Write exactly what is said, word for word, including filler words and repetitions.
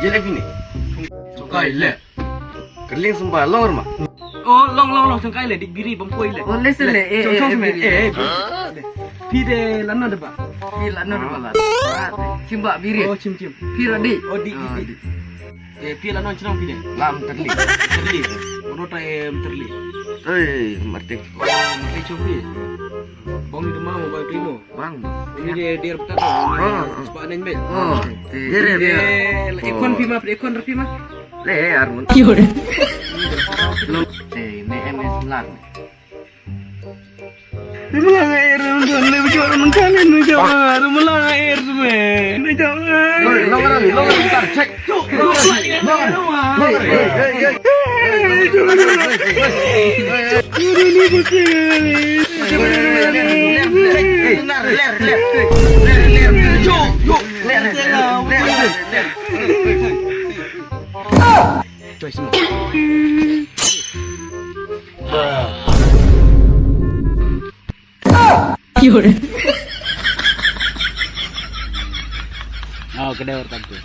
Ile bini. Chongkai le. Kerling sumba lor ma. Oh, long long long chongkai le dik biri bam koi le. Oh, le se le. Eh, chong eh, chong eh, me. Biri. Eh, eh. Phi de lano de ba. Phi lano de ba la. Ah, chim ba biri. Oh, chim chim. Phi ra di. Oh, di di. Ah, di. Di. Eh, phi lano chnong phi de. Lam terli. Terli. Ono ta em terli. Oi, mati. Oh, mati chong phi. Bong ni dema mo ba primo. Bang. Ini dia dia betul. Ah, ah. Sepak neng be. Oh, dia dia. Ekon pima, ekon pima. Le arun. Kiore. Eh, me em es lar. Rumalang air rumalang le bujur rumalang kali ni jauh. Rumalang air semua. Ni jauh. Long long long tar check. Oh, kedai orang tu.